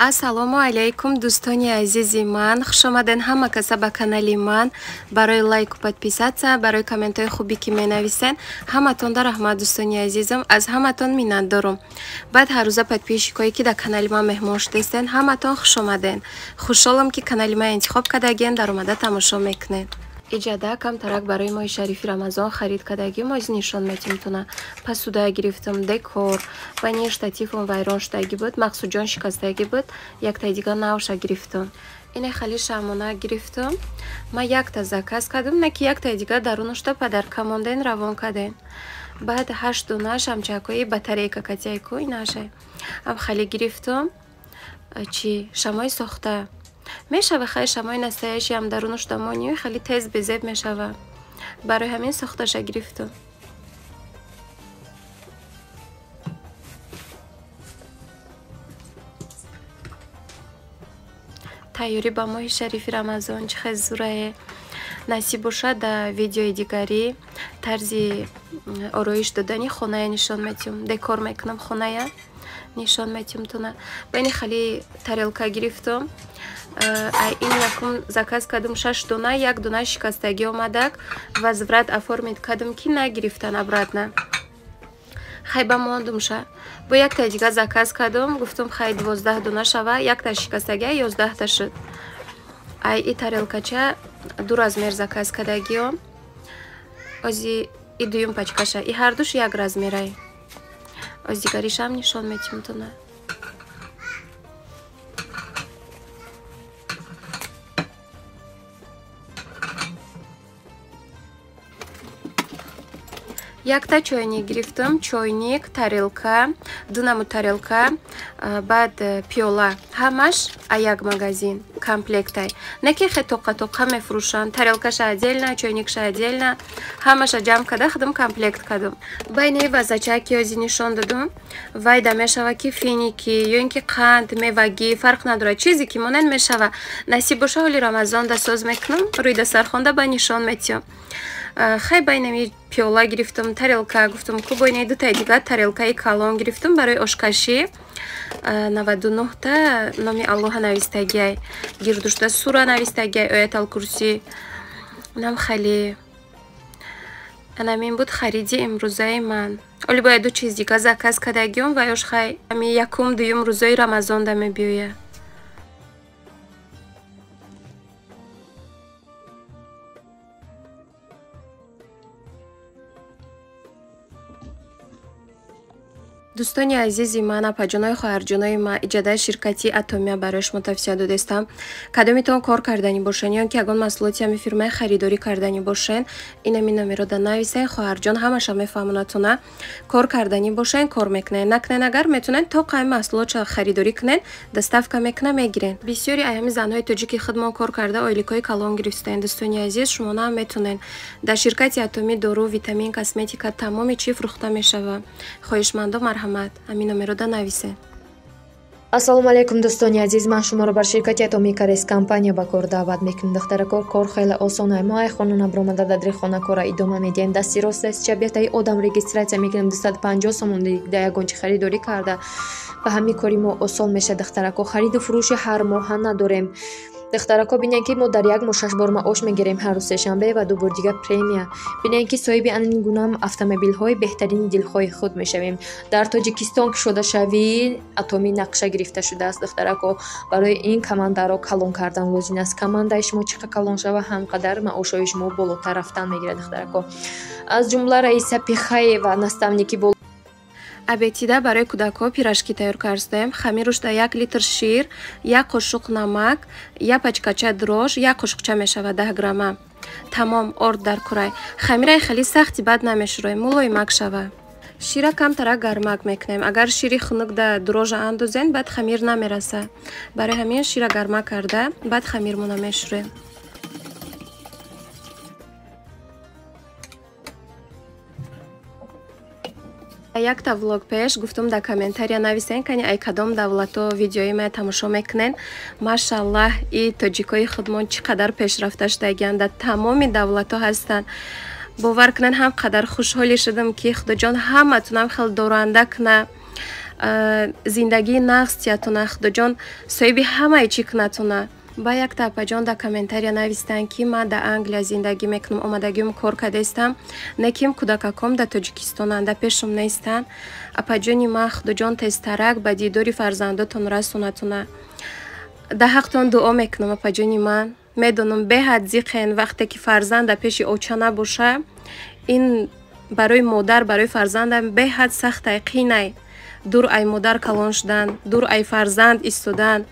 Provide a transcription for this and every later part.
Ассалому алайкум, дӯстони азизи ман. Хуш омаден ҳама каса ба канали ман. Барои лайку подписаться, барои комментҳои хубе ки менависен, ҳаматонда раҳмат, дӯстони азизам. Аз ҳаматон миннатдорум. Баъд ҳаррӯза подписчикое ки дар канали ман меҳмон шудестен, ҳаматон хуш омаден. Хушҳолам ки канали ман интихоб кардаген, даромада тамошо мекунед. Иҷада камтарак барои моҳи шарифи Рамазон харид кардагӣ моз нишон метимтуна. Пасуда гирифтам, декор, вани штативам вайрон шудагӣ буд, Мақсудҷон шикастагӣ буд, яктай дига навша гирифтам. Ине хали шамона гирифтам. Ма якта заказ кардам, на ки яктай дига дарунушта падарка монден равон карден. Баъд 8 дона шамчакҳои батарейка катяйку инашай. Ам хали гирифтам. Чи шамои сохта. Мешава хай шамои настоящий ам дарунуш дамонию хеле тез безеб мешава. Барои ҳамин сохташа гирифтам. Тайёрӣ ба моҳи шарифи Рамазон чӣ хел зурае. Насиб бошад дар видеои дигарӣ тарзи ороиш додани хоная нишон метиҳам. Декор мекунам хоная, нишон метиҳам туна. Ба ини хеле тарелка гирифтам. Ин якум заказ кардам 6 дона, як дона шикастагӣ омадак. Возврат оформить кардам ки нагирифтан обратно. Хай ба мондумша. Бо якта дига заказ кардам, гуфтам хай 12 дона шава, якта шикастагӣ 11 та шуд. Ай и тарелкача ду размер заказ кардагиём. Ози и дуюм пачкаша, и ҳардуш як размерай. Оз дигаришам нишон метиҳам туна. Якта чойник гирифтам, чойник, тарелка, ду намуд тарелка, баъд пиёла. Ҳамаш аяк магазин, комплектай. Не ки хе тоқа-тоқа мефурӯшанд, тарелкаша отдельно, чойникша отдельно, ҳамаша ҷамъ карда худам комплект кардам. Байни вазача ки ози нишон додум, вайда мешава ки финики, ё ин ки қанд, мевагӣ, фарқ надорад, чизе ки монанд мешава. Насиб боша ҳоли Рамазон да соз мекунам, рӯи дастархонда ба нишон метиҳам. Хай байнами пиёла гирифтам, тарелка гуфтам, ку бойнаи дутай дига тарелкаи калон гирифтам барои ошкашӣ. 99 та номи Аллоҳа навистагиай. Гирдушта сура навистагиай, оятал курсӣ. Нам хали. Анамин буд хариди имрӯзаи ман. Оли бояд ду чиз дига заказ кардагиём ва ёш хай ами якум дуюм рӯзои Рамазон да мебиёя. Дӯстони азизи ман, апаҷонои хоҳарҷонои ман, иҷадаи ширкати Атомия барои шумо тавсия додестам. Кадомитон кор кардани бошен ё ки ягон маҳсулоти ҳами фирмаи харидорӣ кардани бошен, инами номеро да нависен, хоҳарҷон ҳамаша мефаҳмонатона. Кор кардани бошен, кор мекунен, накунен агар метунен то қайм маҳсулотша харидорӣ кунен, доставка мекуна мегирен. Бисёри аями занҳои тоҷики худмон кор карда ойликҳои калон гирифтаен. Дӯстони азиз, шумо наам метунен. Дар ширкати Атомӣ дору, витамин, косметика тамоми чӣ фурӯхта мешава. Хоҳишмандо марҳамат, ҳамин номеро да нависен. Ассалому алайкум, дӯстони азиз, ман шуморо бар ширкати Атомӣ Карес компания ба кор даъват мекунам. Духтаракор, кор хеле осон ай. Мо ай хона набаромада дадри хона кора идома медиҳем. Дасти рост дасти чап яктаи одам регистрация мекунем, 250 сомон да ягон чи харидорӣ карда ва ҳамин кори мо осон мешавад. Духтарако, хариду фурӯши ҳар моҳа надорем. Духтарако, бинед ки мо дар як моҳ 6 бор маош мегирем, ҳар рӯз сешанбе ва ду бор дига премия. Бинед ки соҳиби ан гуна автомобилҳои беҳтарини дилхоҳи худ мешавем. Дар Тоҷикистон кушодашавии Атомӣ нақша гирифта шудааст. Духтарако, барои ин командаро калон кардан лозим аст. Командаи шумо чӣ қадр калон шава, ҳам қадар маошҳои шумо болотар рафтан мегирад. Духтарако, аз ҷумла Раиса Пихаева наставники бол Абетида барои кӯдакҳо пирожки тайёр кардаем. Хамирушда 1 литр шир, 1 қошуқ намак, 1 пачкача дрож, 1 қошуқча мешавад 10 грамма. Тамом, орд дар курай. Хамираи хеле сахти бад намешӯроем, мулоимак шава. Шира камтарак гармак мекунем. Агар шири хунук да дрожа андозен, баъд хамир намераса. Барои ҳамин шира гармак карда, баъд хамирмона мешӯрем. Якта влог пеш гуфтум дар комментария нависен, кани ай кадом давлато видеои мая тамошо мекунен. Машаллаҳ, и тоҷикои худмон чӣ қадар пешрафта шудагиянд, дар тамоми давлато ҳастанд. Бовар кунен, ҳам қадар хушҳолӣ шудам ки Худоҷон ҳаматунам хел доранда куна. Зиндагии нағз тиятона, Худоҷон соҳиби ҳамаи чӣ кунатона. Ба якта апаҷон дар комментария навистанд, ки ман дар Англия зиндагӣ мекунам, омадагиум кор кардастам, неким кӯдакаком дар Тоҷикистонанд, дар пешум нестанд. Апаҷони ман, Худоҷон тезтарак ба дидори фарзандотон расонатона. Дар ҳақтон дуо мекунам, апаҷони ман. Медонам, беҳад зиқен вақте ки фарзанд дар пеши оча набоша, ин барои модар, барои фарзандам беҳад сахтай, қинай. Дур ай модар калон шудан, дур ай фарзанд истодан.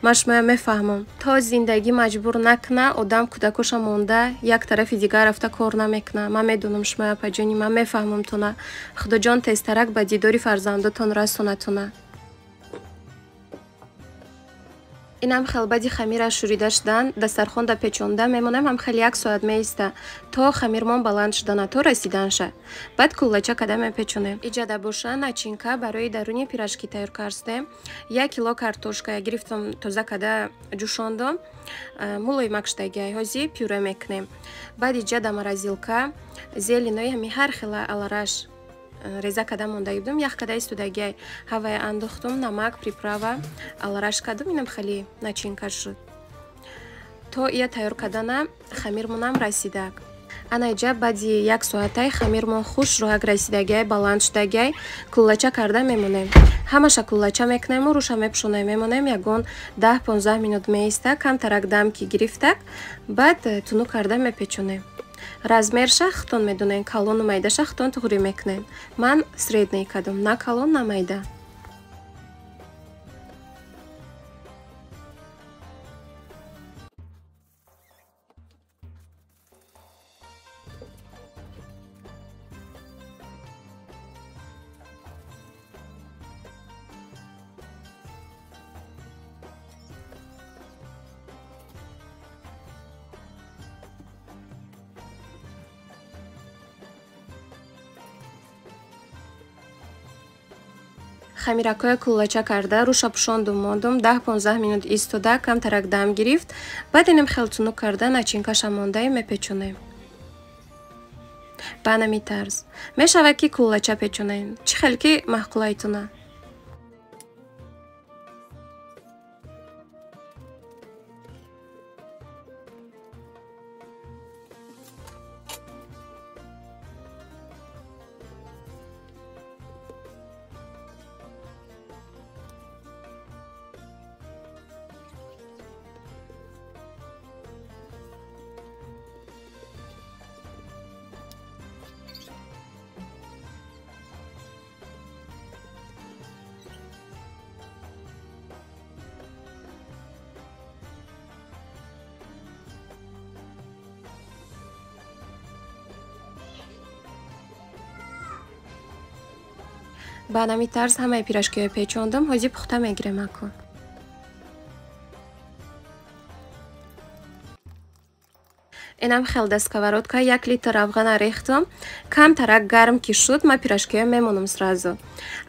Ман шумоя мефаҳмам. То зиндагӣ маҷбур накуна, одам кӯдакоша монда як тарафи дигар рафта кор намекуна. Ман медонам шумоя, апаҷони ман, мефаҳмам тона. Худоҷон тезтарак ба дидори фарзандотон расонатона. Инам хел баъди хамира шӯрида шудан, дастархонда печонда мемонем, ҳам хеле як соат меиста, то хамирмон баланд шудана, то расиданша. Баъд куллача када мепечонем. Иҷада боша начинка барои даруни пирожки тайёр кардем. 1 кило картошка гирифтам, тоза када ҷӯшондам, мулоимак шудагиай, ҳози пюре мекунем. Баъд иҷада морозилка зеленои ҳами ҳар хела алараш реза када мондаги будам, ях када истодагиай, ҳавая андохтум, намак, приправа алараш кардам, инам хеле начинка шуд. То ия тайёр кардана хамирмонам расидак. Ана иҷа баъди як соатай хамирмон хуш роҳак расидагиай, баланд шудагиай, куллача карда мемонем. Ҳамаша куллача мекунему, руша мепӯшонем, мемонем, ягон 10-15 минут меиста, камтарак дам ки гирифтак, баъд тунук карда мепечонем. Размерша худтон медонен, калону майдаша худтон туғрӣ мекунен. Ман средний кардам, на калон, на майда. Хамиракҳоя куллача карда, руша пӯшондум, мондум, 10-15 минут истода, камтарак дам гирифт. Баъд инам хел тунук карда, начинкаша мондаи мепечонем. Ба нами тарз. Мешавад ки куллача печонем, чӣ хел ки маъқулайтона. Ба нами тарз ҳамаи пирожкиҳои печондум, ҳозир пухта мегирем аку. Инам хел да сковородка 1 литр равғана рехтам, камтарак гарм ки шуд, ма пирожкиҳо мемонам сразу.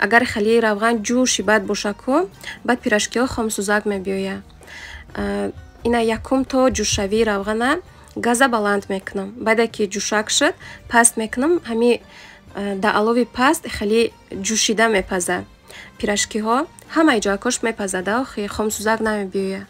Агар хеле равған ҷӯши бад боша ку, баъд пирожкиҳо хомсӯзак мебиёяд. Ина якум то ҷӯшавии равғана газа баланд мекунам. Баъде ки ҷӯшак шуд, паст мекунам, ҳами дар алови паст хеле ҷӯшида мепазад. Пирожкиҳо ҳамаи ҷойкош мепазад, охи хомсӯзак намебиёяд.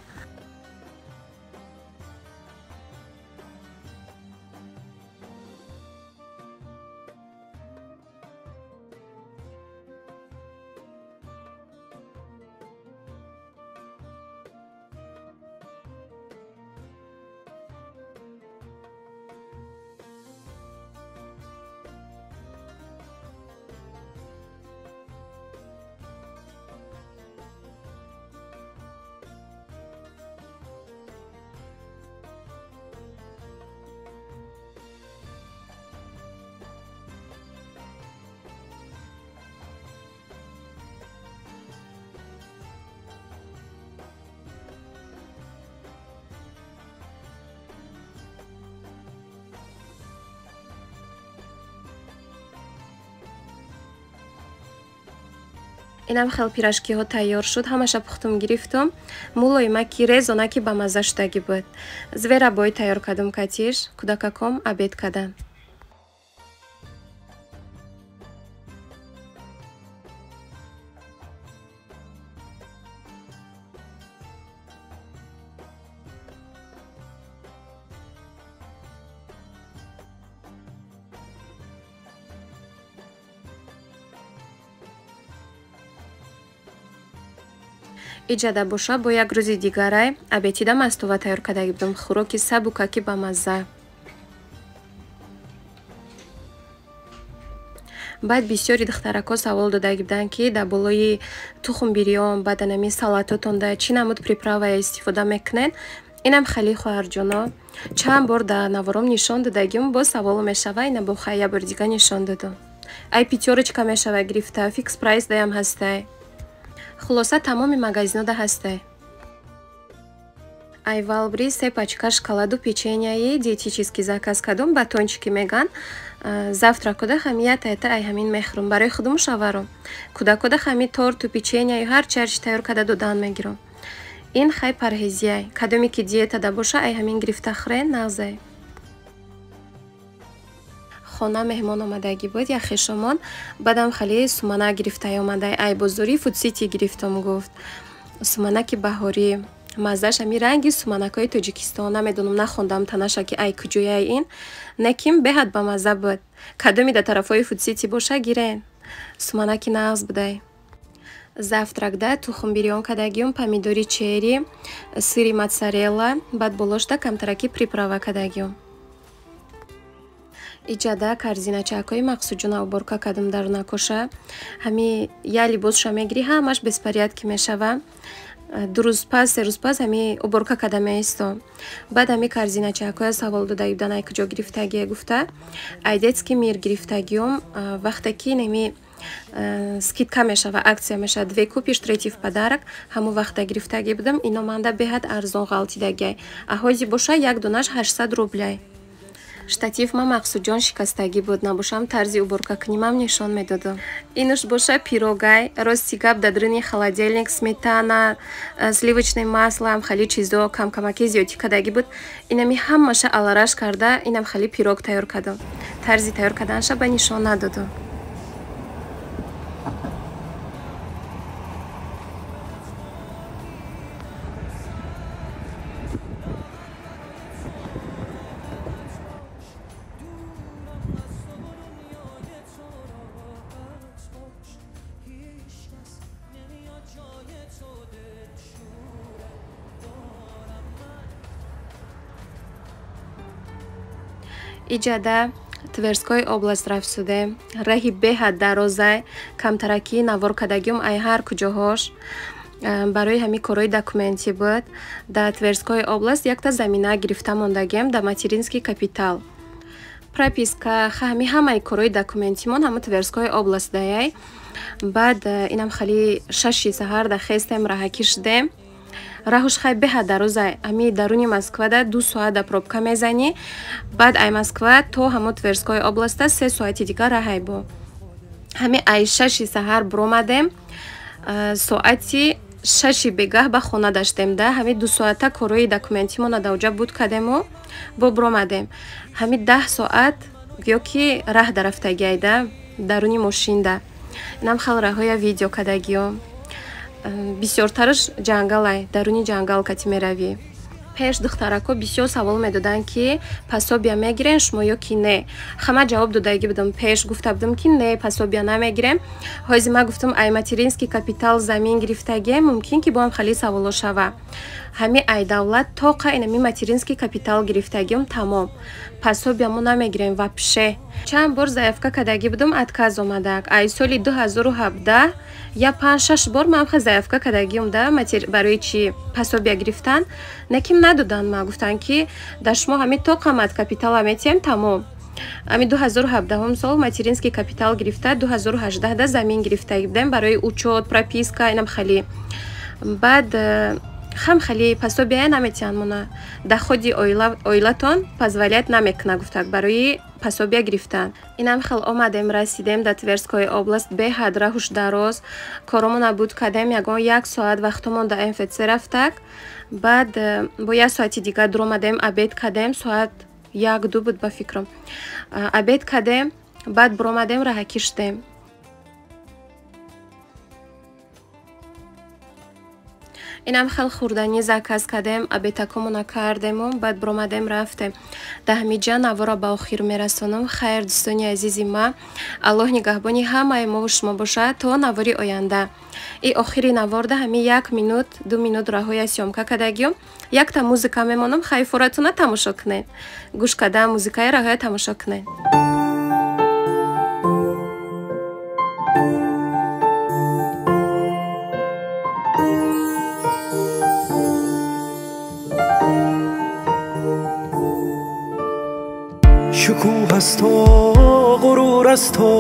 Инам хел пирожкиҳо тайёр шуд, ҳамаша пухтум гирифтум. Мулоима ки резона ки ба мазза шудагӣ буд. Зверобой тайёр кардум катиш, кӯдакаком обед карданд. Иҷада боша бо як рӯзи дигарай абетида мастова тайёр кардаги будам. Хӯроки сабукаки ба мазза. Баъд бисёри духтарако савол додаги буданд, ки дар болои тухм бирён, баъд анами салатотонда чӣ намуд приправая истифода мекунед. Инам хеле хоҳарҷоно, чанд бор дар навором нишон додагим, боз савол мешава, ина бо хай як бори дига нишон додам. Ай Пятёрочка мешава гирифта, Фикс Прайс даям ҳастай. Хулоса тамоми магазинода ҳастай. Ай Валбри се пачка шоколаду печеньяи диетический заказ кардум, батончики меган. Завтракода ҳами ята ай ҳамин мехӯрам барои худуму шаваром. Кӯдакода ҳами торту печеньяю ҳарчи ҳарчи тайёр карда додан мегирам. Ин хай парҳезияй. Кадоме ки диетада боша ай ҳамин гирифта хӯрен нағзай. Хона меҳмон омадагӣ буд, як хешомон. Баъдам хеле суманак гирифтай омадай. Ай бозори Фудсити гирифтам, гуфт. Суманаки баҳорӣ. Маззаш ҳами ранги суманакҳои Тоҷикистон. Намедонам, нахондам танаша ки ай куҷояй ин. Неким беҳад ба мазза буд. Кадоме дар тарафҳои Фудсити боша гирен. Суманаки нағз будай. Завтракда тухм бирён кардагиюм, помидори черри, сыри моцарелла, баъд болошда камтараки приправа кардагиюм. Иҷада корзиначакҳои Мақсудҷона уборка кардам дар накоша. Ҳами я либосша мегирӣ, ҳамаш беспорядки мешава. Ду рӯз пас, се рӯз пас ҳами уборка карда меистом. Баъд ҳами корзиначакҳоя савол дода будан, ай куҷо гирифтагие гуфта. Ай Детский мир гирифтагиюм, вақте ки неми скидка мешава, акция мешава, две купишь, третий в подарок, ҳамон вақта гирифтагӣ будам. Ино манда беҳад арзон ғалтидагиай. А ҳози боша як донаш 800 рубляй. Штатив ма Мақсудҷон шикастагӣ буд, набошам тарзи уборка кунимам нишон медодам. Инуш боша пирогай, рости гап дар даруни холодильник сметана, сливочное масло, хали чизо камкамаки зиёдӣ кардагӣ буд. Инами ҳамаша алараш карда, инам хали пирог тайёр кардам. Тарзи тайёр карданша ба нишон надодам. Иҷада Тверской област рафт шудем. Раҳи беҳад дарозай, камтаракӣ навор кардагиюм ай ҳар куҷоҳош. Барои ҳамин корҳои документӣ буд. Дар Тверской област якта замина гирифта мондагием дар материнский капитал. Прописка, ҳами ҳамаи корҳои документимон ҳама Тверской област даяй. Баъд инам хали 6 саҳар да хестем, раҳакӣ шудем. Раҳуш хай беҳад дарозай. Ами даруни Москвада 2 соат да пробка мезанӣ. Баъд ай Москва то ҳамо Тверской областа 3 соати дигар раҳай бо. Ҳами ай 6 саҳар буромадем, соати 6 бегаҳ ба хона даштем да. Ҳами 2 соата корҳои документимона даоҷа буд кардему бо буромадем. Ҳами 10 соат гӯё ки раҳ дарафтагиай да, даруни мошинда. Инам хел раҳоя видео кардагиё. Бисёртараш ҷангалай, даруни ҷангал кати меравӣ. Пеш духтарако бисёр савол медоданд, ки пособия мегирен шумо ё ки не. Ҳама ҷавоб додагӣ будам. Пеш гуфта будам, ки не, пособия намегирем. Ҳози ма гуфтам, ай материнский капитал замин гирифтагием, мумкин ки боам хеле саволо шава. Ҳами ай давлат тоқа инами материнский капитал гирифтагием, тамом. Пособия мо намегирем вообще. Чанд бор заявка кардагӣ будам, отказ омадак. Ай соли 2017 я 5-6 бор ман ха заявка кардагиам да барои чи пособия гирифтан, неким надоданд ма, гуфтанд ки дар шумо ҳами то қамат капитала метиҳем, тамом. Ами 2017 сол материнский капитал гирифта, 2018 да замин гирифта будем барои учёт, прописка, инам хали. Баъд хам хали пособия наметиҳанд мона. Доходи оилатон позволять намекуна, гуфтак, барои пособия гирифтан. Инам хел омадем, расидем дар Тверской област, беҳад раҳуш дароз. Коромона буд кардем, ягон як соат вақтомон дар МФЦ рафтак. Баъд бо як соати дигар дуромадем, обед кардем, соат 1-2 буд ба фикрам. Обед кардем, баъд буромадем, раҳакӣ шудем. Инам хел хӯрданӣ заказ кардем, обедакомона кардему, баъд биромадем рафтем. Дар ҳамиҷа навора ба охир мерасонам. Хайр, дӯстони азизи ма, Аллоҳ нигаҳбони ҳамаи мову шумо бошад то навори оянда. И охири наворда ҳами 1 минут, 2 минут раҳоя съёмка кардагиём. Якта музыка мемонам, хайфоратуна тамошо кунед. Гӯш карда музыкаи раҳоя тамошо кунед. شکوه از تو، غرور از تو،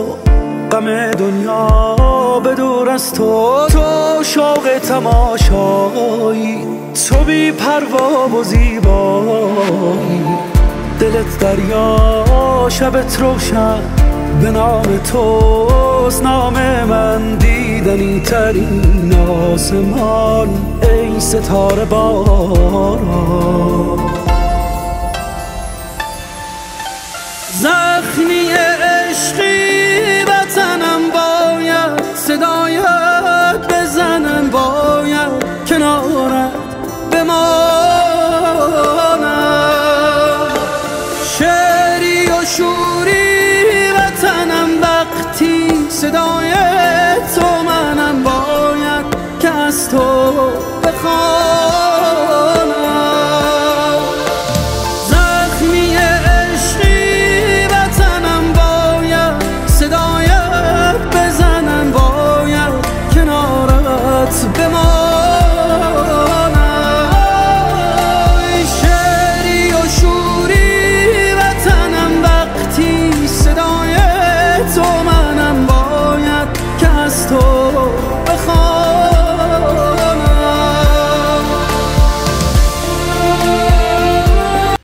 غم دنیا به دور از تو. تو شوق تماشایی، تو بی پروا و زیبایی. دلت دریا، شبت روشن، به نام توست نام من. دیدنی ترین آسمان، ای ستاره باران. زخمی عشقی وطنم باید، صدایت بزنم باید، کنار